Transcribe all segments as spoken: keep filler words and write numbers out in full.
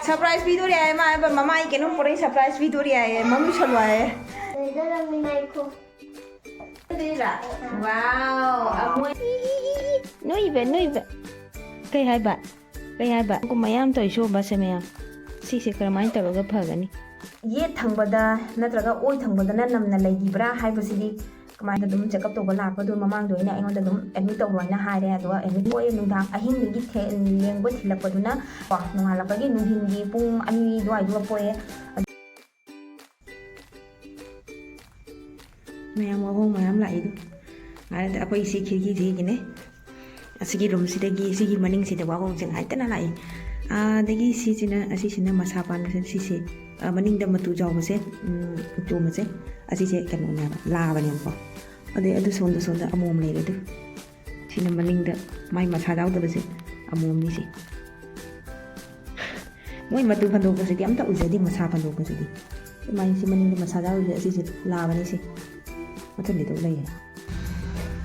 Surprise ꯄꯤꯗꯣꯔꯤ ꯍꯥꯏ, ꯃꯥ ꯍꯥꯏꯕ, ꯃꯃꯥꯏ ꯀꯩꯅꯣꯝ ꯄꯨꯔꯛꯏ, surprise ꯄꯤꯗꯣꯔꯤ ꯍꯥꯏ, ꯃꯃꯤꯡ ꯁꯣꯜꯂꯣ ꯍꯥꯏ꯫ ꯂꯩꯗꯣꯔꯝꯅꯤ, ꯉꯥꯏꯈꯣ꯫ ꯑꯗꯨꯏꯔꯥ? Wow, ꯑꯃꯣꯏ꯫ ꯅꯣꯏꯕ, ꯅꯣꯏꯕ꯫ ꯀꯩ ꯍꯥꯏꯕ? ꯀꯩ ꯍꯥꯏꯕ? ꯃꯌꯥꯝ ꯇꯧꯔꯤꯁꯤ ꯎꯕꯁꯦ ꯃꯌꯥꯝ꯫ ꯁꯤꯁꯦ ꯀꯔꯝꯍꯥꯏꯅ ꯇꯧꯔꯒ ꯐꯒꯅꯤ? ꯌꯦꯠ ꯊꯪꯕꯗ ꯅꯠꯇ꯭ꯔꯒ ꯑꯣꯏ ꯊꯪꯕꯗꯅ ꯅꯝꯅ ꯂꯩꯈꯤꯕ꯭ꯔꯥ ꯍꯥꯏꯕꯁꯤꯗꯤ ꯀꯃꯥꯏꯅ ꯑꯗꯨꯝ check up ꯇꯧꯕ ꯂꯥꯛꯄꯗꯣ ꯃꯃꯥꯡꯗ ꯑꯣꯏꯅ ꯑꯩꯉꯣꯟꯗ ꯑꯗꯨꯝ admit ꯇꯧꯔꯣ ꯍꯥꯏꯅ ꯍꯥꯏꯔꯦ꯫ ꯑꯗꯨꯒ admit ꯑꯣꯏ ꯅꯨꯡꯗꯥꯡ ꯑꯍꯤꯡꯗꯒꯤ ꯊꯦ-, ꯂꯦꯡꯕ ꯊꯤꯜꯂꯛꯄꯗꯨꯅ ꯀꯣ, ꯅꯣꯡꯉꯥꯜꯂꯛꯄꯒꯤ ꯅꯨꯡꯊꯤꯟꯒꯤ ꯄꯨꯡ ꯑꯅꯤ ꯑꯗꯨꯋꯥꯏꯗꯨꯒ ꯄꯣꯛꯑꯦ꯫ ꯃꯌꯥꯝ ꯋꯥꯍꯣꯡ ꯃꯌꯥꯝ ꯂꯥꯛꯏꯗꯣ꯫ ꯍꯥꯏꯔꯗꯤ ꯑꯩꯈꯣꯏ ꯁꯤ ꯈꯤꯔꯀꯤꯁꯤꯒꯤꯅꯦ꯫ ꯑꯁꯤꯒꯤ roomꯁꯤꯗꯒꯤ, ꯁꯤꯒꯤ ꯃꯅꯤꯡꯁꯤꯗ ꯋꯥꯍꯣꯡꯁꯦ ꯉꯥꯏꯇꯅ ꯂꯥꯛꯏ꯫ ꯑꯗꯒꯤ ꯁꯤꯁꯤꯅ, ꯑꯁꯤꯁꯤꯅ ꯃꯁꯥ ꯄꯥꯟꯕꯁꯦ, ꯁꯤꯁꯦ, ꯑ, ꯃꯅꯤꯡꯗ ꯃꯇꯨ ꯆꯥꯎꯕꯁꯦ, ꯎꯝ, ꯆꯣꯝꯕꯁꯦ, ꯑꯁꯤꯁꯦ ꯀꯩꯅꯣꯅꯦꯕ, ꯂꯥꯕꯅꯦꯕꯀꯣ꯫ ꯑꯗꯩ ꯑꯗꯨ ꯁꯣꯝꯗ, ꯁꯣꯝꯗ ꯑꯃꯣꯝ ꯂꯩꯔꯦ ꯑꯗꯨ꯫ ꯁꯤꯅ ꯃꯅꯤꯡꯗ ꯃꯥꯏ ꯃꯁꯥ ꯌꯥꯎꯗꯕꯁꯦ, ꯑꯃꯣꯝꯅꯤꯁꯦ꯫ ꯃꯣꯏ ꯃꯇꯨ ꯐꯟꯗꯣꯛꯄꯁꯤꯗꯤ ꯑꯝꯇ ꯎꯖꯗꯦ, ꯃꯁꯥ ꯐꯟꯗꯣꯛꯄꯁꯤꯗꯤ꯫ ꯁꯨꯃꯥꯏꯅ ꯁꯤ ꯃꯅꯤꯡꯗ ꯃꯁꯥ ꯌꯥꯎꯔꯤꯁꯦ, ꯑꯁꯤꯁꯦ ꯂꯥꯕꯅꯤꯁꯦ꯫ ꯃꯊꯟꯗ ꯑꯗꯨꯝ ꯂꯩꯌꯦ꯫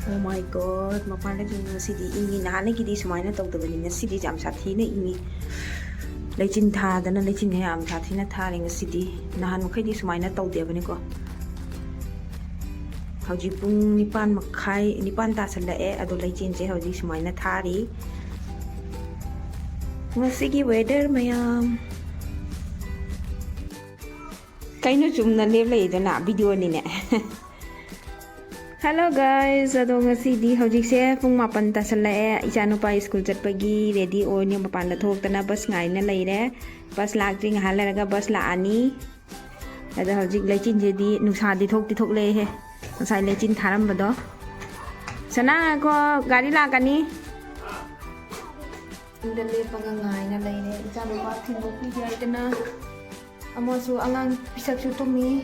Oh my God, ꯃꯄꯥꯟꯗ ꯉꯁꯤꯗꯤ ꯏꯪꯉꯤ꯫ ꯅꯍꯥꯟꯗꯒꯤꯗꯤ ꯁꯨꯃꯥꯏꯅ ꯇꯧꯗꯕꯅꯤ, ꯉꯁꯤꯗꯤ ꯌꯥꯝ ꯁꯥꯊꯤꯅ ꯏꯪꯉꯤ꯫ ꯂꯩꯆꯤꯟ ꯊꯥꯗꯅ, ꯂꯩꯆꯤꯟꯁꯦ ꯌꯥꯝ ꯁꯥꯊꯤꯅ ꯊꯥꯔꯦ ꯉꯁꯤꯗꯤ꯫ ꯅꯍꯥꯟ ꯃꯈꯩꯗꯤ ꯁꯨꯃꯥꯏꯅ ꯇꯧꯗꯦꯕꯅꯤꯀꯣ꯫ ꯍꯧꯖꯤꯛ ꯄꯨꯡ ꯅꯤꯄꯥꯟ ꯃꯈꯥꯏ, ꯅꯤꯄꯥꯟ ꯇꯥꯁꯜꯂꯛꯑꯦ, ꯑꯗꯣ ꯂꯩꯆꯤꯟꯁꯦ ꯍꯧꯖꯤꯛ ꯁꯨꯃꯥꯏꯅ ꯊꯥꯔꯤ꯫ ꯉꯁꯤꯒꯤ weather ꯃꯌꯥꯝ꯫ ꯀꯩꯅꯣ ꯆꯨꯝꯅ ꯂꯦꯞ ꯂꯩꯗꯅ? Videoꯅꯤꯅꯦ꯫ Hello guys, ꯑꯗꯣ ꯉꯁꯤꯗꯤ ꯍꯧꯖꯤꯛꯁꯦ ꯄꯨꯡ ꯃꯥꯄꯟ ꯇꯥꯁꯜꯂꯛꯑꯦ꯫ ꯏꯆꯥꯅꯨꯄꯥ school ꯆꯠꯄꯒꯤ ready ꯑꯣꯏꯅ ꯃꯄꯥꯟꯗ ꯊꯣꯛꯇꯅ bus ꯉꯥꯏꯅ ꯂꯩꯔꯦ꯫ Bus ꯂꯥꯛꯇ꯭ꯔꯤ, ꯉꯥꯏꯍꯥꯛ ꯂꯩꯔꯒ bus ꯂꯥꯛꯑꯅꯤ꯫ ꯑꯗꯣ ꯍꯧꯖꯤꯛ ꯂꯩꯆꯤꯟꯁꯤꯗꯤ, ꯅꯨꯡꯁꯥꯗꯤ ꯊꯣꯛꯇꯤ ꯊꯣꯛꯂꯛꯑꯦꯍꯦ꯫ ꯉꯁꯥꯏ ꯂꯩꯆꯤꯟ ꯊꯥꯔꯝꯕꯗꯣ꯫ ꯁꯅꯥ, ꯉꯥꯏꯈꯣ, ꯒꯥꯔꯤ ꯂꯥꯛꯀꯅꯤ꯫ ꯌꯨꯝꯗ ꯂꯦꯞꯄꯒ ꯉꯥꯏꯅ ꯂꯩꯔꯦ꯫ ꯏꯆꯥꯅꯨꯄꯥ ꯊꯤꯟꯗꯣꯛꯄꯤꯒꯦ ꯍꯥꯏꯗꯅ ꯑꯃꯁꯨ ꯑꯉꯥꯡ ꯄꯤꯁꯛꯁꯨ ꯇꯨꯝꯃꯤ꯫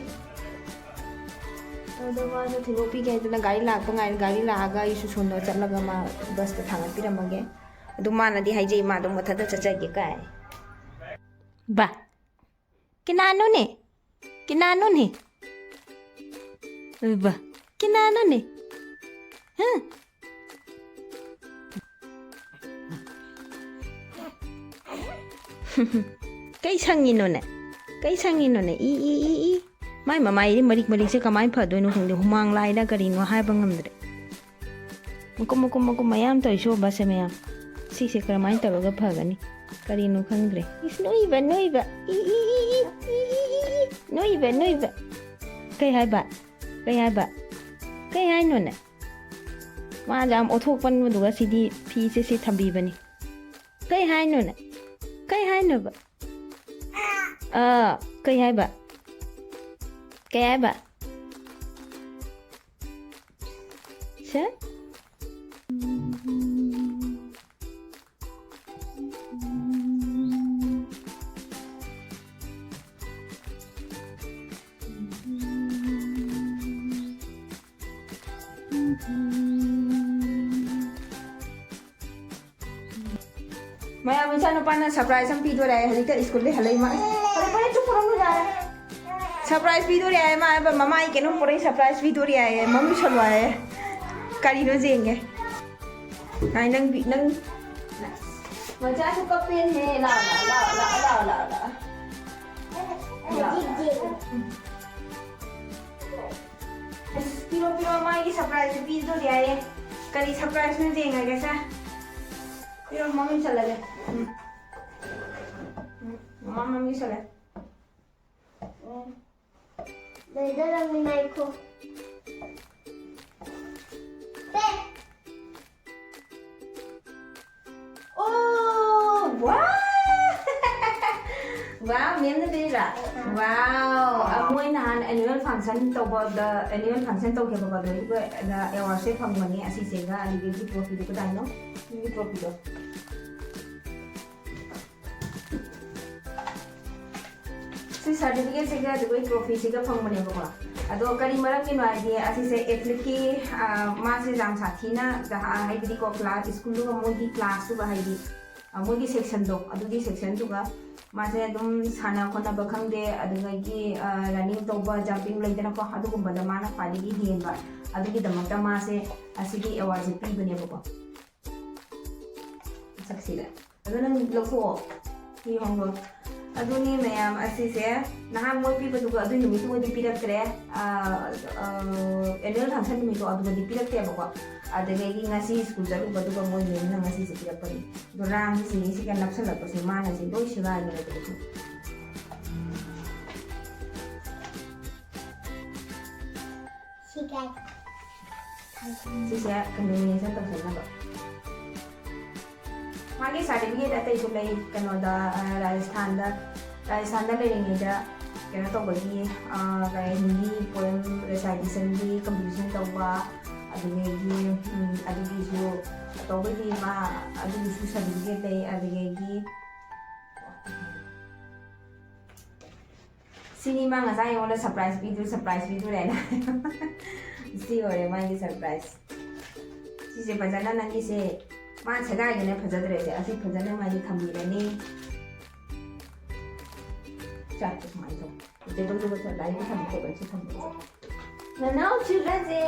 ꯑꯗꯣ ꯃꯥꯁꯨ ꯊꯤꯟꯗꯣꯛꯄꯤꯒꯦ ꯍꯥꯏꯗꯅ ꯒꯥꯔꯤ ꯂꯥꯛꯄ ꯉꯥꯏꯔꯦ꯫ ꯒꯥꯔꯤ ꯂꯥꯛꯑꯒ ꯑꯩꯁꯨ ꯁꯣꯝꯗ ꯆꯠꯂꯒ ꯃꯥ busꯇ ꯊꯥꯡꯒꯠꯄꯤꯔꯝꯃꯒꯦ꯫ ꯑꯗꯨ ꯃꯥꯅꯗꯤ ꯍꯥꯏꯖꯩ, ꯃꯥ ꯑꯗꯨꯝ ꯃꯊꯟꯇ ꯆꯠꯆꯒꯦ ꯀꯥꯏ꯫ ꯕꯥ, ꯀꯅꯥꯅꯣꯅꯦ? ꯀꯅꯥꯅꯣꯅꯦ? ꯕꯥ, ꯀꯅꯥꯅꯣꯅꯦ? ꯍꯥ? ꯀꯩ ꯁꯪꯉꯤꯅꯣꯅꯦ? ꯀꯩ ꯁꯪꯉꯤꯅꯣꯅꯦ? E, E, E, E. ꯃꯥꯏ ꯃꯃꯥꯏꯗꯤ ꯃꯔꯤꯛ ꯃꯔꯤꯛꯁꯦ ꯀꯃꯥꯏꯅ ꯐꯗꯣꯏꯅꯣ ꯈꯪꯗꯦ꯫ ꯍꯨꯃꯥꯡ ꯂꯥꯏꯗ ꯀꯔꯤꯅꯣ ꯍꯥꯏꯕ ꯉꯝꯗ꯭ꯔꯦ꯫ ꯃꯀꯨꯝ, ꯃꯀꯨꯝ, ꯃꯀꯨꯝ ꯃꯌꯥꯝ ꯇꯧꯔꯤꯁꯤꯕꯣ, ꯁꯦ ꯃꯌꯥꯝ꯫ ꯁꯤꯁꯦ ꯀꯔꯝꯍꯥꯏꯅ ꯇꯧꯔꯒ ꯐꯒꯅꯤ? ꯀꯔꯤꯅꯣ ꯈꯪꯗ꯭ꯔꯦ꯫ ꯏꯁ, ꯅꯣꯏꯕ, ꯅꯣꯏꯕ꯫ E, E, E, E, E, E, E, E. ꯅꯣꯏꯕ, ꯅꯣꯏꯕ꯫ ꯀꯩ ꯍꯥꯏꯕ? ꯀꯩ ꯍꯥꯏꯕ? ꯀꯩ ꯍꯥꯏꯅꯣꯅꯦ? ꯃꯥꯁꯦ ꯌꯥꯝ ꯑꯣꯊꯣꯛꯄꯅꯤꯗꯨꯒ ꯁꯤꯗꯤ ꯐꯤꯁꯦ ꯁꯤ ꯊꯝꯕꯤꯕꯅꯤ꯫ ꯀꯩ ꯍꯥꯏꯅꯣꯅꯦ? ꯀꯩ ꯍꯥꯏꯅꯣꯕ? ꯑꯥ, ꯀꯩ ꯍꯥꯏꯕ? ꯀꯩ ꯍꯥꯏꯕ? ꯁꯦ? ꯃꯌꯥꯝ, ꯏꯆꯥꯅꯨꯄꯥꯅ surprise ꯑꯃ ꯄꯤꯗꯣꯔꯦ ꯍꯥꯏ, ꯍꯧꯖꯤꯛꯇ ꯁ꯭ꯀꯨꯜꯗꯩ ꯍꯜꯂꯛꯏ ꯃꯥ꯫ ꯍꯜꯂꯛꯄꯅꯦ, ꯆꯨꯞ ꯄꯨꯔꯝꯃꯨ ꯌꯥꯔꯦ꯫ Surprise ꯄꯤꯗꯣꯔꯦ ꯍꯥꯏ, ꯃꯥ ꯍꯥꯏꯕ, "ꯃꯃꯥ, ꯑꯩ ꯀꯩꯅꯣꯝ ꯄꯨꯔꯛꯏ, surprise ꯄꯤꯗꯣꯔꯦ" ꯍꯥꯏꯌꯦ, ꯃꯃꯤꯠ ꯁꯣꯜꯂꯣ ꯍꯥꯏꯌꯦ꯫ ꯀꯔꯤꯅꯣ ꯌꯦꯡꯒꯦ꯫ ꯉꯥꯏ, ꯅꯪ ꯕꯤ-, ꯅꯪ, ꯃꯆꯥꯁꯨ ꯀꯞꯄꯦꯅꯦ꯫ ꯂꯥꯛꯑꯣ, ꯂꯥꯛꯑꯣ, ꯂꯥꯛꯑꯣ, ꯂꯥꯛꯑꯣ, ꯂꯥꯛꯑꯣ, ꯂꯥꯛꯑꯣ꯫ ꯂꯥꯛꯑꯣ꯫ ꯑꯁ, ꯄꯤꯔꯣ, ꯄꯤꯔꯣ, ꯃꯥꯒꯤ surprise ꯄꯤꯗꯣꯔꯦ ꯍꯥꯏꯌꯦ꯫ ꯀꯔꯤ surprise ꯅꯣ ꯌꯦꯡꯉꯒꯦꯁꯦ꯫ ꯄꯤꯔꯣ, ꯃꯃꯤꯡ ꯆꯜꯂꯒꯦ꯫ ꯎꯝ꯫ ꯎꯝ, ꯃꯃꯥ ꯃꯃꯤꯡ ꯆꯜꯂꯦ꯫ ꯎꯝ꯫ ꯂꯩꯗꯔꯝꯃꯤ ꯉꯥꯏꯈꯣ꯫ ꯄꯦ꯫ ꯑꯣ, wow! Wow, ꯃꯦꯝꯅ ꯄꯤꯔꯤꯔꯥ? ꯑꯥ꯫ Wow! ꯑꯥ, ꯃꯣꯏ ꯅꯍꯥꯟ annual function ꯇꯧꯕꯗ, annual function ꯇꯧꯈꯤꯕꯀꯣ, ꯑꯗꯨꯗ ꯑꯩꯈꯣꯏ, ꯑꯗ award ꯁꯦ ꯐꯪꯕꯅꯦ, ꯑꯁꯤꯁꯤꯒ ꯑꯗꯒꯤ trophy ꯗꯣ ꯀꯗꯥꯏꯅꯣ? ꯁꯤꯒꯤ trophy ꯗꯣ꯫ ꯁꯤ certificate ꯁꯤꯒ ꯑꯗꯨꯒ trophy ꯁꯤꯒ ꯐꯪꯕꯅꯦꯕꯀꯣ꯫ ꯑꯗꯣ ꯀꯔꯤ ꯃꯔꯝꯒꯤꯅꯣ ꯍꯥꯏꯗꯤ, ꯑꯁꯤꯁꯦ athlete ꯀꯤ, ꯑ, ꯃꯥꯁꯦ ꯌꯥꯝ ꯁꯥꯊꯤꯅ, ꯑ, ꯍꯥꯏꯕꯗꯤꯀꯣ, class, ꯁ꯭ꯀꯨꯜꯗꯨꯒ ꯃꯣꯏꯒꯤ class ꯇꯨꯒ ꯍꯥꯏꯗꯤ, ꯑ, ꯃꯣꯏꯒꯤ section ꯗꯣ, ꯑꯗꯨꯒꯤ section ꯗꯨꯒ ꯃꯥꯁꯦ ꯑꯗꯨꯝ ꯁꯥꯟꯅ ꯈꯣꯠꯅꯕ ꯈꯪꯗꯦ, ꯑꯗꯨꯗꯒꯤ, ꯑ, running ꯇꯧꯕ, jumping ꯂꯩꯗꯅꯀꯣ, ꯑꯗꯨꯒꯨꯝꯕꯗ ꯃꯥꯅ ꯈ꯭ꯋꯥꯏꯗꯒꯤ ꯍꯦꯟꯕ, ꯑꯗꯨꯒꯤꯗꯃꯛꯇ ꯃꯥꯁꯦ ꯑꯁꯤꯒꯤ award ꯁꯦ ꯄꯤꯕꯅꯦꯕꯀꯣ꯫ ꯃꯁꯛꯁꯤꯗ꯫ ꯑꯗꯣ ꯅꯪ ꯂꯧꯊꯣꯛꯑꯣ꯫ ꯁꯤ ꯌꯦꯡꯉꯣ꯫ ꯑꯗꯨꯅꯤ ꯃꯌꯥꯝ, ꯑꯁꯤꯁꯦ ꯅꯍꯥꯟ ꯃꯣꯏ ꯄꯤꯕꯗꯨꯒ ꯑꯗꯨꯏ ꯅꯨꯃꯤꯠꯇꯨꯒꯗꯤ ꯄꯤꯔꯛꯇ꯭ꯔꯦ꯫ ꯑ, ꯑ, annual function ꯅꯨꯃꯤꯠꯇꯣ ꯑꯗꯨꯒꯗꯤ ꯄꯤꯔꯛꯇꯦꯕꯀꯣ꯫ ꯑꯗꯨꯗꯒꯤ ꯉꯁꯤ ꯁ꯭ꯀꯨꯜ ꯆꯠꯂꯨꯕꯗꯨꯒ ꯃꯣꯏ ꯃꯦꯝꯅ ꯉꯁꯤꯁꯦ ꯄꯤꯔꯛꯄꯅꯤ꯫ ꯑꯗꯣ ꯔꯥꯝꯁꯦ ꯁꯤꯒ ꯅꯞꯁꯜꯂꯛꯄꯁꯦ ꯃꯥꯅ ꯁꯤ ꯂꯣꯏ ꯁꯦꯒꯥꯏꯗꯅ ꯇꯧꯏꯁꯦ꯫ ꯁꯤꯒꯥꯏ꯫ ꯁꯤꯁꯦ ꯀꯝꯕꯤꯅꯦꯁꯟ ꯇꯧꯁꯟꯅꯕ꯫ ꯃꯥꯒꯤ ꯁꯥꯔꯇꯤꯐꯤꯀꯦꯠ ꯑꯇꯩꯁꯨ ꯂꯩ꯫ ꯀꯩꯅꯣꯗ, ꯑ, ꯔꯥꯖꯁꯊꯥꯟꯗ, ꯔꯥꯖꯁꯊꯥꯟꯗ ꯂꯩꯔꯤꯉꯩꯗ ꯀꯩꯅꯣ ꯇꯧꯕꯒꯤ, ꯑ, ꯀꯩ, ꯍꯤꯟꯗꯤ ꯄꯣꯏꯝ ꯔꯦꯁꯥꯏꯇꯦꯁꯟꯒꯤ ꯀꯝꯄꯤꯇꯤꯁꯟ ꯇꯧꯕ, ꯑꯗꯨꯗꯒꯤ, ꯎꯝ, ꯑꯗꯨꯒꯤꯁꯨ ꯇꯧꯕꯒꯤ ꯃꯥ ꯑꯗꯨꯒꯤꯁꯨ ꯁꯥꯔꯇꯤꯐꯤꯀꯦꯠ ꯂꯩ꯫ ꯑꯗꯨꯗꯒꯤ ꯁꯤꯅꯤ ꯃꯥ ꯉꯁꯥꯏ ꯑꯩꯉꯣꯟꯗ ꯁꯔꯄ꯭ꯔꯥꯏꯖ ꯄꯤꯗꯨ, ꯁꯔꯄ꯭ꯔꯥꯏꯖ ꯄꯤꯗꯨꯔꯦꯅ꯫ ꯁꯤ ꯑꯣꯏꯔꯦ ꯃꯥꯒꯤ ꯁꯔꯄ꯭ꯔꯥꯏꯖ꯫ ꯁꯤꯁꯦ ꯐꯖꯅ ꯅꯪꯒꯤꯁꯦ, ꯃꯥ ꯁꯦꯒꯥꯏꯗꯅ ꯐꯖꯗ꯭ꯔꯦꯁꯦ꯫ ꯑꯁꯤ ꯐꯖꯅ ꯃꯥꯗꯤ ꯊꯝꯕꯤꯔꯅꯤ꯫ ꯆꯥꯛꯁꯦ ꯁꯨꯃꯥꯏꯅ ꯇꯧ꯫ ꯇꯦꯕꯜꯗꯨꯒ ꯂꯥꯏꯔꯤꯛꯀ ꯊꯝꯕ ꯇꯦꯕꯜꯁꯦ ꯊꯝꯕ꯫ ꯅꯅꯥꯎ ꯆꯨꯔꯁꯦ꯫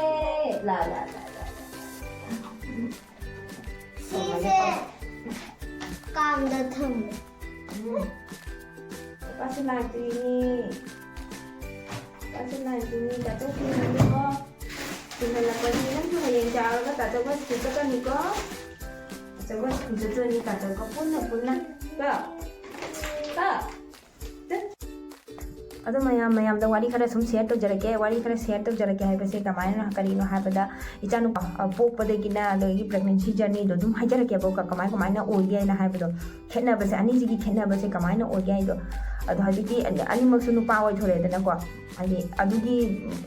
ꯂꯥ, ꯂꯥ, ꯂꯥ, ꯂꯥ, ꯂꯥ꯫ ꯁꯤꯁꯦ ꯀꯥꯡꯗ ꯊꯝꯃꯦ꯫ ꯎꯝ꯫ ꯂꯨꯄꯥꯁꯨ ꯂꯥꯛꯇꯣꯏꯅꯤ꯫ ꯂꯨꯄꯥꯁꯨ ꯂꯥꯛꯇꯣꯏꯅꯤ꯫ ꯇꯥꯆꯧ ꯐꯤꯍꯜꯂꯅꯤꯀꯣ꯫ ꯐꯤꯍꯜꯂꯛꯄꯗꯤ ꯅꯪꯁꯨ ꯍꯌꯦꯡ ꯆꯥꯎꯔꯒ ꯇꯥꯆꯧꯒ ꯁ꯭ꯀꯨꯜ ꯆꯠꯀꯅꯤꯀꯣ꯫ ꯇꯥꯆꯧꯒ ꯁ꯭ꯀꯨꯜ ꯆꯠꯇꯣꯏꯅꯤ꯫ ꯇꯥꯆꯧꯒ ꯄꯨꯟꯅ ꯄꯨꯟꯅ꯫ ꯀꯣ? ꯀꯣ? ꯑꯗꯣ ꯃꯌꯥꯝ, ꯃꯌꯥꯝꯗ ꯋꯥꯔꯤ ꯈꯔ ꯁꯨꯝ ꯁꯤꯌꯔ ꯇꯧꯖꯔꯛꯀꯦ꯫ ꯋꯥꯔꯤ ꯈꯔ ꯁꯤꯌꯔ ꯇꯧꯖꯔꯛꯀꯦ ꯍꯥꯏꯕꯁꯦ ꯀꯃꯥꯏꯅ, ꯀꯔꯤꯅꯣ ꯍꯥꯏꯕꯗ, ꯏꯆꯥꯅꯨꯄꯥ, ꯑ, ꯄꯣꯛꯄꯗꯒꯤꯅ ꯑꯗꯒꯤ ꯄ꯭ꯔꯦꯒꯅꯦꯟꯁꯤ ꯖꯔꯅꯤꯗꯣ ꯑꯗꯨꯝ ꯍꯥꯏꯖꯔꯛꯀꯦꯕꯀꯣ, ꯀꯃꯥꯏ, ꯀꯃꯥꯏꯅ ꯑꯣꯏꯒꯦ ꯍꯥꯏꯅ ꯍꯥꯏꯕꯗꯣ, ꯈꯦꯠꯅꯕꯁꯦ, ꯑꯅꯤꯁꯤꯒꯤ ꯈꯦꯠꯅꯕꯁꯦ ꯀꯃꯥꯏꯅ ꯑꯣꯏꯒꯦ ꯍꯥꯏꯗꯣ꯫ ꯑꯗꯣ ꯍꯧꯖꯤꯛꯇꯤ ꯑꯅꯤ-, ꯑꯅꯤꯃꯛꯁꯨ ꯅꯨꯄꯥ ꯑꯣꯏꯊꯣꯔꯛꯑꯦꯗꯅꯀꯣ, ꯍꯥꯏꯗꯤ ꯑꯗꯨꯒꯤ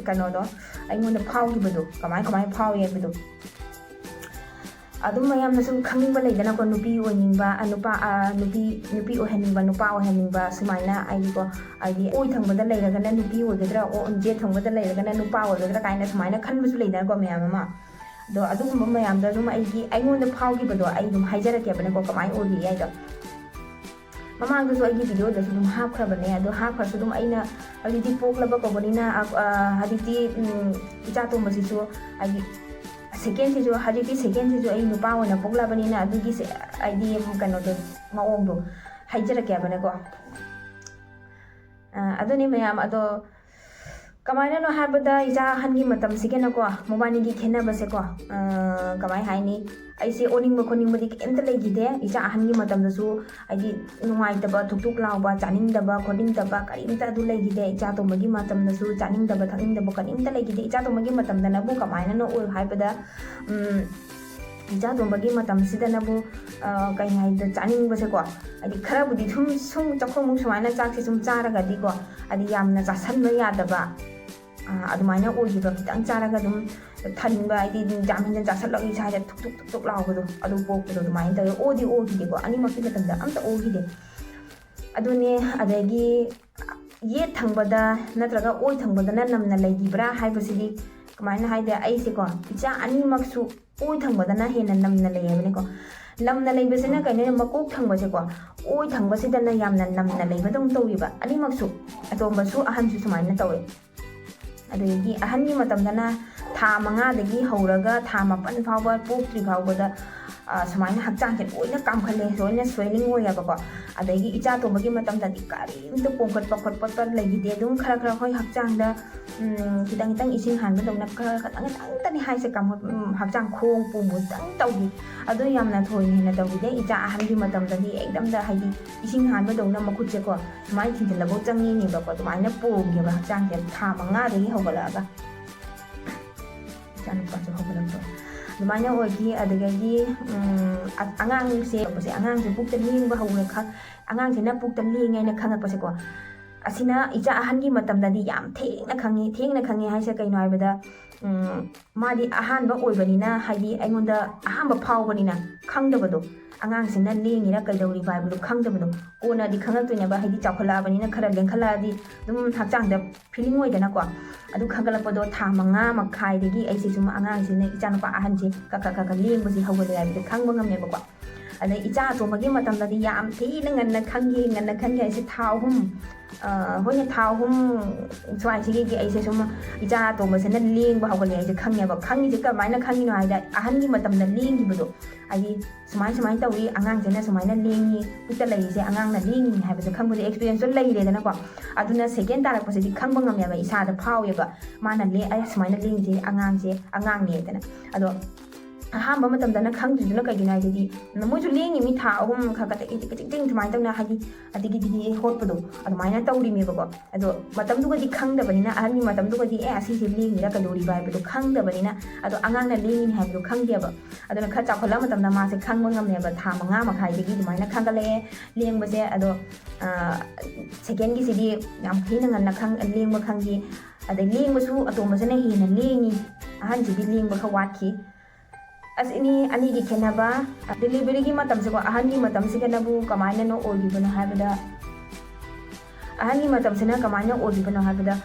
ꯀꯩꯅꯣꯗꯣ ꯑꯩꯉꯣꯟꯗ ꯐꯥꯎꯈꯤꯕꯗꯣ, ꯀꯃꯥꯏ, ꯀꯃꯥꯏꯅ ꯐꯥꯎꯏ ꯍꯥꯏꯕꯗꯣ꯫ ꯑꯗꯨꯝ ꯃꯌꯥꯝꯅꯁꯨ ꯈꯪꯅꯤꯡꯕ ꯂꯩꯗꯅꯀꯣ, ꯅꯨꯄꯤ ꯑꯣꯏꯅꯤꯡꯕ, ꯑ, ꯅꯨꯄꯥ, ꯑ, ꯅꯨꯄꯤ, ꯅꯨꯄꯤ ꯑꯣꯏꯍꯟꯅꯤꯡꯕ, ꯅꯨꯄꯥ ꯑꯣꯏꯍꯟꯅꯤꯡꯕ, ꯁꯨꯃꯥꯏꯅ ꯍꯥꯏꯗꯤꯀꯣ, ꯍꯥꯏꯗꯤ ꯑꯣꯏ ꯊꯪꯕꯗ ꯂꯩꯔꯒꯅ ꯅꯨꯄꯤ ꯑꯣꯏꯒꯗ꯭ꯔꯥ, ꯑꯣ, ꯖꯦꯠ ꯊꯪꯕꯗ ꯂꯩꯔꯒꯅ ꯅꯨꯄꯥ ꯑꯣꯏꯒꯗ꯭ꯔꯥ ꯀꯥꯏꯅ ꯁꯨꯃꯥꯏꯅ ꯈꯟꯕꯁꯨ ꯂꯩꯗꯅꯀꯣ ꯃꯌꯥꯝ ꯑꯃ꯫ ꯑꯗꯣ ꯑꯗꯨꯒꯨꯝꯕ ꯃꯌꯥꯝꯗꯣ ꯑꯗꯨꯝ ꯑꯩꯒꯤ, ꯑꯩꯉꯣꯟꯗ ꯐꯥꯎꯈꯤꯕꯗꯣ ꯑꯩ ꯑꯗꯨꯝ ꯍꯥꯏꯖꯔꯛꯀꯦꯕꯅꯀꯣ, ꯀꯃꯥꯏꯅ ꯑꯣꯏꯒꯦ ꯍꯥꯏꯗꯣ꯫ ꯃꯃꯥꯡꯗꯁꯨ ꯑꯩꯒꯤ ꯚꯤꯗꯤꯑꯣꯗꯁꯨ ꯑꯗꯨꯝ ꯍꯥꯞꯈ꯭ꯔꯕꯅꯦ꯫ ꯑꯗꯣ ꯍꯥꯞꯈ꯭ꯔꯁꯨ ꯑꯗꯨꯝ ꯑꯩꯅ ꯍꯧꯖꯤꯛꯇꯤ ꯄꯣꯛꯂꯕ ꯀꯧꯕꯅꯤꯅ, ꯑ, ꯑ, ꯍꯧꯖꯤꯛꯇꯤ, ꯎꯝ, ꯏꯆꯥ ꯇꯣꯝꯕꯁꯤꯁꯨ ꯍꯥꯏꯗꯤ ꯁꯦꯀꯦꯟꯁꯤꯁꯨ, ꯍꯧꯖꯤꯛꯇꯤ ꯁꯦꯀꯦꯟꯁꯤꯁꯨ ꯑꯩ ꯅꯨꯄꯥ ꯑꯣꯏꯅ ꯄꯣꯛꯂꯕꯅꯤꯅ ꯑꯗꯨꯒꯤ ꯁꯦ-, ꯍꯥꯏꯗꯤ ꯀꯩꯅꯣꯗꯣ, ꯃꯑꯣꯡꯗꯣ ꯍꯥꯏꯖꯔꯛꯀꯦꯕꯅꯀꯣ꯫ ꯑ, ꯑꯗꯨꯅꯤ ꯃꯌꯥꯝ꯫ ꯑꯗꯣ ꯀꯃꯥꯏꯅꯅꯣ ꯍꯥꯏꯕꯗ, ꯏꯆꯥ ꯑꯍꯟꯒꯤ ꯃꯇꯝꯁꯤꯒꯅꯀꯣ, ꯃꯕꯥꯅꯤꯒꯤ ꯈꯦꯠꯅꯕꯁꯦꯀꯣ, ꯑ, ꯀꯃꯥꯏ ꯍꯥꯏꯅꯤ, ꯑꯩꯁꯦ ꯑꯣꯅꯤꯡꯕ ꯈꯣꯠꯅꯤꯡꯕꯗꯤ ꯀꯩꯝꯇ ꯂꯩꯈꯤꯗꯦ꯫ ꯏꯆꯥ ꯑꯍꯟꯒꯤ ꯃꯇꯝꯗꯁꯨ ꯍꯥꯏꯗꯤ ꯅꯨꯡꯉꯥꯏꯇꯕ, ꯊꯨꯛ ꯊꯨꯛ ꯂꯥꯎꯕ, ꯆꯥꯅꯤꯡꯗꯕ ꯈꯣꯠꯅꯤꯡꯗꯕ ꯀꯔꯤꯝꯇ ꯑꯗꯨ ꯂꯩꯈꯤꯗꯦ꯫ ꯏꯆꯥ ꯑꯇꯣꯝꯕꯒꯤ ꯃꯇꯝꯗꯁꯨ ꯆꯥꯅꯤꯡꯗꯕ ꯊꯛꯅꯤꯡꯗꯕ ꯀꯔꯤꯝꯇ ꯂꯩꯈꯤꯗꯦ꯫ ꯏꯆꯥ ꯑꯇꯣꯝꯕꯒꯤ ꯃꯇꯝꯗꯅꯕꯨ ꯀꯃꯥꯏꯅꯅꯣ ꯑꯣꯏ ꯍꯥꯏꯕꯗ, ꯎꯝ, ꯏꯆꯥ ꯑꯇꯣꯝꯕꯒꯤ ꯃꯇꯝꯁꯤꯗꯅꯕꯨ, ꯑ, ꯀꯩ ꯍꯥꯏꯗ, ꯆꯥꯅꯤꯡꯕꯁꯦꯀꯣ, ꯍꯥꯏꯗꯤ ꯈꯔꯕꯨꯗꯤ ꯁꯨꯝ, ꯁꯨꯝ ꯆꯥꯛꯈꯣꯝꯃꯨꯛ ꯁꯨꯃꯥꯏꯅ ꯆꯥꯛꯁꯦ ꯁꯨꯝ ꯆꯥꯔꯒꯗꯤꯀꯣ, ꯍꯥꯏꯗꯤ ꯌꯥꯝꯅ ꯆꯥꯁꯟꯕ ꯌꯥꯗꯕ, ꯑ, ꯑꯗꯨꯃꯥꯏꯅ ꯑꯣꯏꯈꯤꯕ, ꯈꯤꯇꯪ ꯆꯥꯔꯒ ꯑꯗꯨꯝ ꯊꯟꯕ, ꯍꯥꯏꯗꯤ ꯌꯥꯝ ꯍꯦꯟꯅ ꯆꯥꯁꯜꯂꯒ ꯏꯁꯥꯁꯦ ꯊꯨꯛ ꯊꯨꯛ ꯊꯨꯛ ꯊꯨꯛ ꯂꯥꯎꯕꯗꯣ, ꯑꯗꯨ ꯄꯣꯛꯄꯗꯣ ꯑꯗꯨꯃꯥꯏꯅ ꯇꯧꯋꯦ꯫ ꯑꯣꯗꯤ ꯑꯣꯈꯤꯗꯦꯀꯣ, ꯑꯅꯤꯃꯛꯀꯤ ꯃꯇꯝꯗ ꯑꯝꯇ ꯑꯣꯈꯤꯗꯦ꯫ ꯑꯗꯨꯅꯦ, ꯑꯗꯒꯤ ꯌꯦꯠ ꯊꯪꯕꯗ ꯅꯠꯇ꯭ꯔꯒ ꯑꯣꯏ ꯊꯪꯕꯗꯅ ꯅꯝꯅ ꯂꯩꯈꯤꯕ꯭ꯔꯥ ꯍꯥꯏꯕꯁꯤꯗꯤ ꯀꯃꯥꯏꯅ ꯍꯥꯏꯗꯤ, ꯑꯩꯁꯦꯀꯣ, ꯏꯆꯥ ꯑꯅꯤꯃꯛꯁꯨ ꯑꯣꯏ ꯊꯪꯕꯗꯅ ꯍꯦꯟꯅ ꯅꯝꯅ ꯂꯩꯌꯦꯕꯅꯦꯀꯣ꯫ ꯅꯝꯅ ꯂꯩꯕꯁꯤꯅ ꯀꯩꯅꯣ, ꯃꯀꯣꯛ ꯊꯪꯕꯁꯦꯀꯣ, ꯑꯣꯏ ꯊꯪꯕꯁꯤꯗꯅ ꯌꯥꯝꯅ ꯅꯝꯅ ꯂꯩꯕꯗꯧꯅ ꯇꯧꯋꯦꯕ ꯑꯅꯤꯃꯛꯁꯨ, ꯑꯇꯣꯝꯕꯁꯨ ꯑꯍꯟꯁꯨ ꯁꯨꯃꯥꯏꯅ ꯇꯧꯋꯦ꯫ ꯑꯗꯒꯤ ꯑꯍꯟꯒꯤ ꯃꯇꯝꯗꯅ ꯊꯥ ꯃꯉꯥꯗꯒꯤ ꯍꯧꯔꯒ ꯊꯥ ꯃꯥꯄꯟ ꯐꯥꯎꯕ ꯄꯣꯛꯇ꯭ꯔꯤ ꯐꯥꯎꯕꯗ, ꯑ, ꯁꯨꯃꯥꯏꯅ ꯍꯛꯆꯥꯡꯁꯦ ꯂꯣꯏꯅ ꯀꯥꯝꯈꯠꯂꯦ, ꯂꯣꯏꯅ swelling ꯑꯣꯏꯌꯦꯕꯀꯣ꯫ ꯑꯗꯒꯤ ꯏꯆꯥ ꯑꯇꯣꯝꯕꯒꯤ ꯃꯇꯝꯗꯗꯤ ꯀꯔꯤꯝꯇ ꯄꯣꯝꯈꯠꯄ ꯈꯣꯠꯄ ꯂꯩꯈꯤꯗꯦ꯫ ꯑꯗꯨꯝ ꯈꯔ ꯈꯔ ꯍꯣꯏ ꯍꯛꯆꯥꯡꯗ, ꯎꯝ, ꯈꯤꯇꯪ ꯈꯤꯇꯪ ꯏꯁꯤꯡ ꯍꯥꯟꯕꯗꯧꯅ ꯈꯔ ꯈꯤꯇꯪ ꯈꯤꯇꯪꯇꯅꯤ ꯍꯥꯏꯁꯦ, ꯀꯥꯝꯈꯠ-, ꯎꯝ, ꯍꯛꯆꯥꯡ ꯈꯣꯡ ꯄꯣꯝꯕ ꯈꯤꯇꯪ ꯇꯧꯈꯤ꯫ ꯑꯗꯨ ꯌꯥꯝꯅ ꯊꯣꯏꯅ ꯍꯦꯟꯅ ꯇꯧꯈꯤꯗꯦ꯫ ꯏꯆꯥ ꯑꯍꯟꯒꯤ ꯃꯇꯝꯗꯗꯤ ꯑꯦꯛꯗꯝꯗ ꯍꯥꯏꯗꯤ ꯏꯁꯤꯡ ꯍꯥꯟꯕꯗꯧꯅ ꯃꯈꯨꯠꯁꯦꯀꯣ ꯁꯨꯃꯥꯏꯅ ꯊꯤꯟꯖꯤꯜꯂꯐꯧ ꯆꯪꯉꯤꯅꯦꯕꯀꯣ꯫ ꯑꯗꯨꯃꯥꯏꯅ ꯄꯣꯝꯈꯤꯕ ꯍꯛꯆꯥꯡꯁꯦ ꯊꯥ ꯃꯉꯥꯗꯒꯤ ꯍꯧꯒꯠꯂꯛꯑꯒ꯫ ꯏꯆꯥꯅꯨꯄꯥꯁꯨ ꯍꯧꯒꯠꯂꯛꯇꯣꯔꯦ꯫ ꯑꯗꯨꯃꯥꯏꯅ ꯑꯣꯏꯈꯤ꯫ ꯑꯗꯒꯤ, ꯎꯝ, ꯑ-, ꯑꯉꯥꯡꯁꯦ, ꯑꯉꯥꯡꯁꯦ ꯄꯨꯛꯇ ꯂꯦꯡꯕ ꯍꯧꯔꯦ ꯈ-, ꯑꯉꯥꯡꯁꯤꯅ ꯄꯨꯛꯇ ꯂꯦꯡꯉꯦ ꯍꯥꯏꯅ ꯈꯪꯉꯛꯄꯁꯦꯀꯣ, ꯑꯁꯤꯅ ꯏꯆꯥ ꯑꯍꯟꯒꯤ ꯃꯇꯝꯗꯗꯤ ꯌꯥꯝ ꯊꯦꯡꯅ ꯈꯪꯉꯤ꯫ ꯊꯦꯡꯅ ꯈꯪꯉꯤ ꯍꯥꯏꯁꯦ ꯀꯩꯅꯣ ꯍꯥꯏꯕꯗ, ꯎꯝ, ꯃꯥꯗꯤ ꯑꯍꯥꯟꯕ ꯑꯣꯏꯕꯅꯤꯅ, ꯍꯥꯏꯗꯤ ꯑꯩꯉꯣꯟꯗ ꯑꯍꯥꯟꯕ ꯐꯥꯎꯕꯅꯤꯅ ꯈꯪꯗꯕꯗꯣ, ꯑꯉꯥꯡꯁꯤꯅ ꯂꯦꯡꯉꯤꯔꯥ ꯀꯩꯗꯧꯔꯤꯕ ꯍꯥꯏꯕꯗꯣ ꯈꯪꯗꯕꯗꯣ꯫ ꯀꯣꯟꯅꯗꯤ ꯈꯪꯉꯛꯇꯣꯏꯅꯦꯕ, ꯍꯥꯏꯗꯤ ꯆꯥꯎꯈꯠꯂꯛꯑꯕꯅꯤꯅ ꯈꯔ ꯂꯦꯡꯈꯠꯂꯛꯑꯗꯤ ꯑꯗꯨꯝ ꯍꯛꯆꯥꯡꯗ feeling ꯑꯣꯏꯗꯅꯀꯣ꯫ ꯑꯗꯨ ꯈꯪꯒꯠꯂꯛꯄꯗꯣ ꯊꯥ ꯃꯉꯥ ꯃꯈꯥꯏꯗꯒꯤ ꯑꯩꯁꯦ ꯁꯨꯝ ꯑꯉꯥꯡꯁꯤꯅ, ꯏꯆꯥꯅꯨꯄꯥ ꯑꯍꯟꯁꯦ ꯀꯛ ꯀꯛ ꯀꯛ ꯀꯛ ꯂꯦꯡꯕꯁꯦ ꯍꯧꯒꯠꯂꯦ ꯍꯥꯏꯕꯗꯣ ꯈꯪꯕ ꯉꯝꯃꯦꯕꯀꯣ꯫ ꯑꯗꯩ ꯏꯆꯥ ꯑꯇꯣꯝꯕꯒꯤ ꯃꯇꯝꯗꯗꯤ ꯌꯥꯝ ꯊꯤꯅ ꯉꯟꯅ ꯈꯪꯈꯤ꯫ ꯉꯟꯅ ꯈꯪꯈꯤ ꯍꯥꯏꯁꯦ ꯊꯥ ꯑꯍꯨꯝ, ꯑ, ꯍꯣꯏꯅꯦ, ꯊꯥ ꯑꯍꯨꯝ ꯁ꯭ꯋꯥꯏꯁꯤꯒꯤ ꯑꯩꯁꯦ ꯁꯨꯝ ꯏꯆꯥ ꯑꯇꯣꯝꯕꯁꯤꯅ ꯂꯦꯡꯕ ꯍꯧꯒꯠꯂꯛꯑꯦ ꯍꯥꯏꯁꯦ ꯈꯪꯉꯦꯕ꯫ ꯈꯪꯉꯤꯁꯦ ꯀꯃꯥꯏꯅ ꯈꯪꯉꯤꯅꯣ ꯍꯥꯏꯗ, ꯑꯍꯟꯒꯤ ꯃꯇꯝꯗ ꯂꯦꯡꯈꯤꯕꯗꯣ, ꯍꯥꯏꯗꯤ ꯁꯨꯃꯥꯏ ꯁꯨꯃꯥꯏꯅ ꯇꯧꯏ, ꯑꯉꯥꯡꯁꯤꯅ ꯁꯨꯃꯥꯏꯅ ꯂꯦꯡꯉꯤ, ꯄꯨꯛꯇ ꯂꯩꯔꯤꯁꯦ ꯑꯉꯥꯡꯅ ꯂꯦꯡꯉꯤꯅꯤ ꯍꯥꯏꯕꯁꯦ ꯈꯪꯕꯗꯤ experience ꯇꯣ ꯂꯩꯔꯦꯗꯅꯀꯣ꯫ ꯑꯗꯨꯅ second ꯇꯥꯔꯛꯄꯁꯤꯗꯤ ꯈꯪꯕ ꯉꯝꯃꯦꯕ, ꯏꯁꯥꯗ ꯐꯥꯎꯋꯦꯕ꯫ ꯃꯥꯅ ꯂꯦ-, ꯑꯦ, ꯁꯨꯃꯥꯏꯅ ꯂꯦꯡꯉꯤꯁꯦ ꯑꯉꯥꯡꯁꯦ ꯑꯉꯥꯡꯅꯦꯗꯅ꯫ ꯑꯗꯣ ꯑꯍꯥꯟꯕ ꯃꯇꯝꯗꯅ ꯈꯪꯗ꯭ꯔꯤꯗꯨꯅ ꯀꯩꯒꯤꯅꯣ ꯍꯥꯏꯗꯤ, ꯃꯣꯏꯁꯨ ꯂꯦꯡꯉꯤꯃꯤ ꯊꯥ ꯑꯍꯨꯝ ꯈꯔ ꯈꯔ ꯇꯤꯛ ꯇꯤꯛ ꯇꯤꯛ ꯇꯤꯛ ꯁꯨꯃꯥꯏꯅ ꯇꯧꯅ, ꯍꯥꯏꯗꯤ ꯑꯗꯒꯤꯗꯤ ꯍꯣꯠꯄꯗꯣ ꯑꯗꯨꯃꯥꯏꯅ ꯇꯧꯔꯤꯅꯦꯕꯀꯣ꯫ ꯑꯗꯣ ꯃꯇꯝꯗꯨꯒꯗꯤ ꯈꯪꯗꯕꯅꯤꯅ, ꯑꯍꯟꯒꯤ ꯃꯇꯝꯗꯨꯒꯗꯤ ꯑꯦ, ꯑꯁꯤꯁꯦ ꯂꯦꯡꯉꯤꯔꯥ ꯀꯩꯗꯧꯔꯤꯕ ꯍꯥꯏꯕꯗꯣ ꯈꯪꯗꯕꯅꯤꯅ, ꯑꯗꯣ ꯑꯉꯥꯡꯅ ꯂꯦꯡꯉꯤꯅꯤ ꯍꯥꯏꯕꯗꯣ ꯈꯪꯗꯦꯕ꯫ ꯑꯗꯨꯅ ꯈꯔ ꯆꯥꯎꯈꯠꯂꯛꯑ ꯃꯇꯝꯗ ꯃꯥꯁꯦ ꯈꯪꯕ ꯉꯝꯃꯦꯕ꯫ ꯊꯥ ꯃꯉꯥ ꯃꯈꯥꯏꯗꯒꯤ ꯑꯗꯨꯃꯥꯏꯅ ꯈꯪꯒꯠꯂꯛꯑꯦ ꯂꯦꯡꯕꯁꯦ꯫ ꯑꯗꯣ, ꯑ, second ꯒꯤꯁꯤꯗꯤ ꯌꯥꯝ ꯊꯤꯅ ꯉꯟꯅ ꯈꯪ-, ꯂꯦꯡꯕ ꯈꯪꯈꯤ꯫ ꯑꯗꯩ ꯂꯦꯡꯕꯁꯨ ꯑꯇꯣꯝꯕꯁꯤꯅ ꯍꯦꯟꯅ ꯂꯦꯡꯉꯤ, ꯑꯍꯟꯁꯤꯗꯤ ꯂꯦꯡꯕ ꯈꯔ ꯋꯥꯠꯈꯤ꯫ ꯑꯁꯤꯅꯤ ꯑꯅꯤꯒꯤ ꯈꯦꯠꯅꯕ꯫ Delivery ꯒꯤ ꯃꯇꯝꯁꯤꯀꯣ, ꯑꯍꯟꯒꯤ ꯃꯇꯝꯁꯤꯒꯅꯕꯨ ꯀꯃꯥꯏꯅꯅꯣ ꯑꯣꯏꯈꯤꯕꯅꯣ ꯍꯥꯏꯕꯗ, ꯑꯍꯟꯒꯤ ꯃꯇꯝꯁꯤꯅ ꯀꯃꯥꯏꯅ ꯑꯣꯏꯈꯤꯕꯅꯣ ꯍꯥꯏꯕꯗ,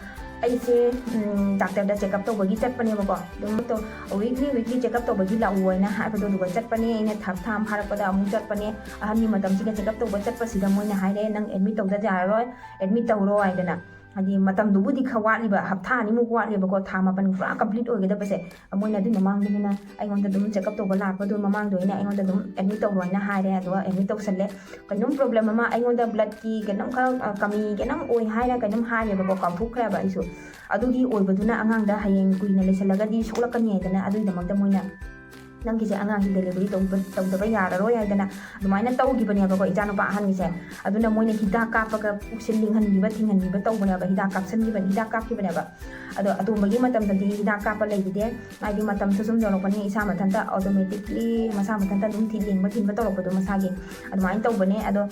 ꯑꯩꯁꯦ, ꯎꯝ, doctor ꯗ check up ꯇꯧꯕꯒꯤ ꯆꯠꯄꯅꯦꯕꯀꯣ꯫ ꯑꯗꯨꯝ ꯇꯧ-, weekly, weekly check up ꯇꯧꯕꯒꯤ ꯂꯥꯛꯑꯣ ꯍꯥꯏꯅ ꯍꯥꯏꯕꯗꯣ, ꯑꯗꯨꯒ ꯆꯠꯄꯅꯦ꯫ ꯑꯩꯅ ꯊꯥ, ꯊꯥ ꯑꯃ ꯐꯥꯔꯛꯄꯗ ꯑꯃꯨꯛ ꯆꯠꯄꯅꯦ꯫ ꯑꯍꯟꯒꯤ ꯃꯇꯝꯁꯤꯒ check up ꯇꯧꯕ ꯆꯠꯄꯁꯤꯗ ꯃꯣꯏꯅ ꯍꯥꯏꯔꯦ, "ꯅꯪ admit ꯇꯧꯗ ꯌꯥꯔꯔꯣꯏ, admit ꯇꯧꯔꯣ" ꯍꯥꯏꯗꯅ꯫ ꯍꯥꯏꯗꯤ ꯃꯇꯝꯗꯨꯕꯨꯗꯤ ꯈꯔ ꯋꯥꯠꯂꯤꯕ, ꯍꯞꯇꯥ ꯑꯅꯤꯃꯨꯛ ꯋꯥꯠꯂꯦꯕꯀꯣ, ꯊꯥ ꯃꯥꯄꯟ ꯄꯨꯔꯥ complete ꯑꯣꯏꯒꯗꯕꯁꯦ꯫ ꯃꯣꯏꯅ ꯑꯗꯨꯏ ꯃꯃꯥꯡꯗꯅꯤꯅ ꯑꯩꯉꯣꯟꯗ ꯑꯗꯨꯝ check up ꯇꯧꯕ ꯂꯥꯛꯄꯗꯣ, ꯃꯃꯥꯡꯗ ꯑꯣꯏꯅ ꯑꯩꯉꯣꯟꯗ ꯑꯗꯨꯝ admit ꯇꯧꯔꯣ ꯍꯥꯏꯅ ꯍꯥꯏꯔꯦ꯫ ꯑꯗꯨꯒ admit ꯇꯧꯁꯜꯂꯦ꯫ ꯀꯩꯅꯣꯝ problem ꯑꯃ ꯑꯩꯉꯣꯟꯗ blood ꯀꯤ ꯀꯩꯅꯣꯝ ꯈꯔ, ꯑ, ꯀꯃꯤ ꯀꯩꯅꯣꯝ ꯑꯣꯏ ꯍꯥꯏꯔ ꯀꯩꯅꯣꯝ ꯍꯥꯏꯔꯦꯕꯀꯣ, ꯀꯥꯎꯊꯣꯛꯈ꯭ꯔꯦꯕ ꯑꯩꯁꯨ꯫ ꯑꯗꯨꯒꯤ ꯑꯣꯏꯕꯗꯨꯅ ꯑꯉꯥꯡꯗ ꯍꯌꯦꯡ ꯀꯨꯏꯅ ꯂꯩꯁꯜꯂꯒꯗꯤ ꯁꯣꯛꯂꯛꯀꯅꯤ ꯍꯥꯏꯗꯅ, ꯑꯗꯨꯒꯤꯗꯃꯛꯇ ꯃꯣꯏꯅ ꯅꯪꯒꯤꯁꯦ ꯑꯉꯥꯡꯁꯦ delivery ꯇꯧꯕ, ꯇꯧꯗꯕ ꯌꯥꯔꯔꯣꯏ ꯍꯥꯏꯗꯅ ꯑꯗꯨꯃꯥꯏꯅ ꯇꯧꯈꯤꯕꯅꯦꯕꯀꯣ, ꯏꯆꯥꯅꯨꯄꯥ ꯑꯍꯟꯒꯤꯁꯦ꯫ ꯑꯗꯨꯅ ꯃꯣꯏꯅ ꯍꯤꯗꯥꯛ ꯀꯥꯞꯄꯒ ꯄꯨꯛꯁꯦ ꯂꯤꯡꯍꯟꯕꯤꯕ, ꯊꯤꯡꯍꯟꯕꯤꯕ ꯇꯧꯕꯅꯦꯕ, ꯍꯤꯗꯥꯛ ꯀꯥꯞꯁꯟꯈꯤꯕ, ꯍꯤꯗꯥꯛ ꯀꯥꯞꯈꯤꯕꯅꯦꯕ꯫ ꯑꯗꯣ ꯑꯇꯣꯝꯕꯒꯤ ꯃꯇꯝꯗꯗꯤ ꯍꯤꯗꯥꯛ ꯀꯥꯞꯄ ꯂꯩꯈꯤꯗꯦ, ꯍꯥꯏꯗꯤ ꯃꯇꯝꯁꯨ ꯁꯨꯝ ꯌꯧꯔꯛꯄꯅꯤ, ꯏꯁꯥ ꯃꯊꯟꯇ automatically ꯃꯁꯥ ꯃꯊꯟꯇ ꯑꯗꯨꯝ ꯊꯤ-, ꯂꯦꯡꯕ ꯊꯤꯟꯕ ꯇꯧꯔꯛꯄꯗꯣ ꯃꯁꯥꯒꯤ, ꯑꯗꯨꯃꯥꯏꯅ ꯇꯧꯕꯅꯦ꯫ ꯑꯗꯣ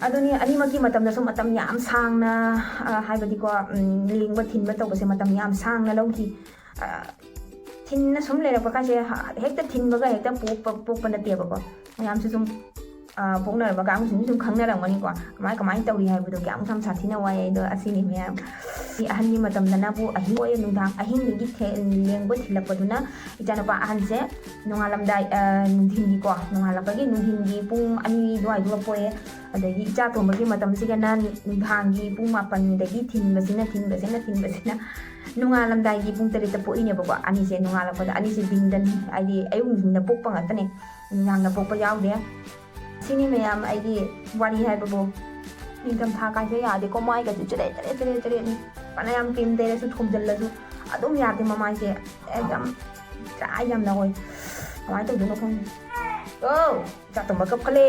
ꯑꯗꯨꯅꯤ, ꯑꯅꯤꯃꯛꯀꯤ ꯃꯇꯝꯗꯁꯨ ꯃꯇꯝ ꯌꯥꯝ ꯁꯥꯡꯅ, ꯑ, ꯍꯥꯏꯕꯗꯤꯀꯣ, ꯎꯝ, ꯂꯦꯡꯕ ꯊꯤꯟꯕ ꯇꯧꯕꯁꯦ ꯃꯇꯝ ꯌꯥꯝ ꯁꯥꯡꯅ ꯂꯧꯈꯤ꯫ ꯑ, ꯊꯤꯟꯅ ꯁꯨꯝ ꯂꯩꯔꯛꯄ ꯀꯥꯟꯁꯦ ꯍ-, ꯍꯦꯛꯇ ꯊꯤꯟꯕꯒ ꯍꯦꯛꯇ ꯄꯣꯛꯄ, ꯄꯣꯛꯄ ꯅꯠꯇꯦꯕꯀꯣ꯫ ꯃꯌꯥꯝꯁꯨ ꯁꯨꯝ ꯄꯣꯛꯅꯔꯕ ꯀꯥꯡꯕꯨꯁꯤꯡꯁꯨ ꯁꯨꯝ ꯈꯪꯅꯔꯝꯒꯅꯤꯀꯣ꯫ ꯀꯃꯥꯏ ꯀꯃꯥꯏꯅ ꯇꯧꯔꯤ ꯍꯥꯏꯕꯗꯣ ꯀꯌꯥꯃꯨꯛ ꯌꯥꯝ ꯁꯥꯊꯤꯅ ꯋꯥꯏ ꯍꯥꯏꯗꯣ ꯑꯁꯤꯅꯤ ꯃꯌꯥꯝ꯫ ꯑꯍꯟꯒꯤ ꯃꯇꯝꯗꯅꯕꯨ ꯑꯍꯤꯡ ꯑꯣꯏꯔꯦ, ꯅꯨꯡꯗꯥꯡ ꯑꯍꯤꯡꯗꯒꯤ ꯂꯦꯡꯕ ꯊꯤꯜꯂꯛꯄꯗꯨꯅ ꯏꯆꯥꯅꯨꯄꯥ ꯑꯍꯟꯁꯦ ꯅꯣꯡꯉꯥꯜꯂꯝꯗꯥꯏ, ꯅꯨꯡꯊꯤꯟꯒꯤꯀꯣ, ꯅꯣꯡꯉꯥꯜꯂꯛꯄꯒꯤ ꯅꯨꯡꯊꯤꯟꯒꯤ ꯄꯨꯡ ꯑꯅꯤ ꯑꯗꯨꯋꯥꯏꯗꯨꯒ ꯄꯣꯛꯑꯦ꯫ ꯑꯗꯒꯤ ꯏꯆꯥ ꯇꯣꯝꯕꯒꯤ ꯃꯇꯝꯁꯤꯒꯅ ꯅꯨꯡꯗꯥꯡꯒꯤ ꯄꯨꯡ ꯃꯥꯄꯟꯗꯒꯤ ꯊꯤꯟꯕꯁꯤꯅ, ꯊꯤꯟꯕꯁꯤꯅ, ꯊꯤꯟꯕꯁꯤꯅ ꯅꯣꯡꯉꯥꯜꯂꯝꯗꯥꯏꯒꯤ ꯄꯨꯡ ꯇꯔꯦꯠꯇ ꯄꯣꯛꯏꯅꯦꯕꯀꯣ꯫ ꯑꯅꯤꯁꯦ ꯅꯣꯡꯉꯥꯜꯂꯛꯄꯗ, ꯑꯅꯤꯁꯦ ꯗꯤꯡꯗꯟ, ꯍꯥꯏꯗꯤ ꯑꯌꯨꯛ ꯅꯨꯡꯊꯤꯟꯗ ꯄꯣꯛꯄ ꯉꯥꯛꯇꯅꯦ, ꯅꯨꯡꯗꯥꯡꯗ ꯄꯣꯛꯄ ꯌꯥꯎꯗꯦ꯫ ꯁꯤꯅꯤ ꯃꯌꯥꯝ ꯑꯩꯒꯤ ꯋꯥꯔꯤ ꯍꯥꯏꯕꯕꯨ꯫ ꯅꯤꯡꯊꯝꯊꯥ ꯀꯥꯏꯁꯦ ꯌꯥꯗꯦꯀꯣ, ꯃꯥꯏꯒꯁꯨ ꯆꯦꯔꯦꯠ ꯆꯦꯔꯦꯠ ꯆꯦꯔꯦꯠ ꯆꯦꯔꯦꯠꯅꯤ꯫ ꯐꯅꯌꯥꯝ ꯀ꯭ꯔꯤꯝ ꯇꯩꯔꯁꯨ, ꯊꯣꯝꯖꯤꯜꯂꯁꯨ ꯑꯗꯨꯝ ꯌꯥꯗꯦ꯫ ꯃꯃꯥꯏꯁꯦ ꯑꯦꯛꯗꯝ ꯗ꯭ꯔꯥꯏ ꯌꯥꯝꯅ ꯑꯣꯏ꯫ ꯀꯃꯥꯏꯅ ꯇꯧꯗꯣꯏꯅꯣ ꯈꯪꯗꯦ꯫ ꯑꯣ, ꯏꯆꯥ ꯇꯣꯝꯕ ꯀꯞꯈꯠꯂꯦ꯫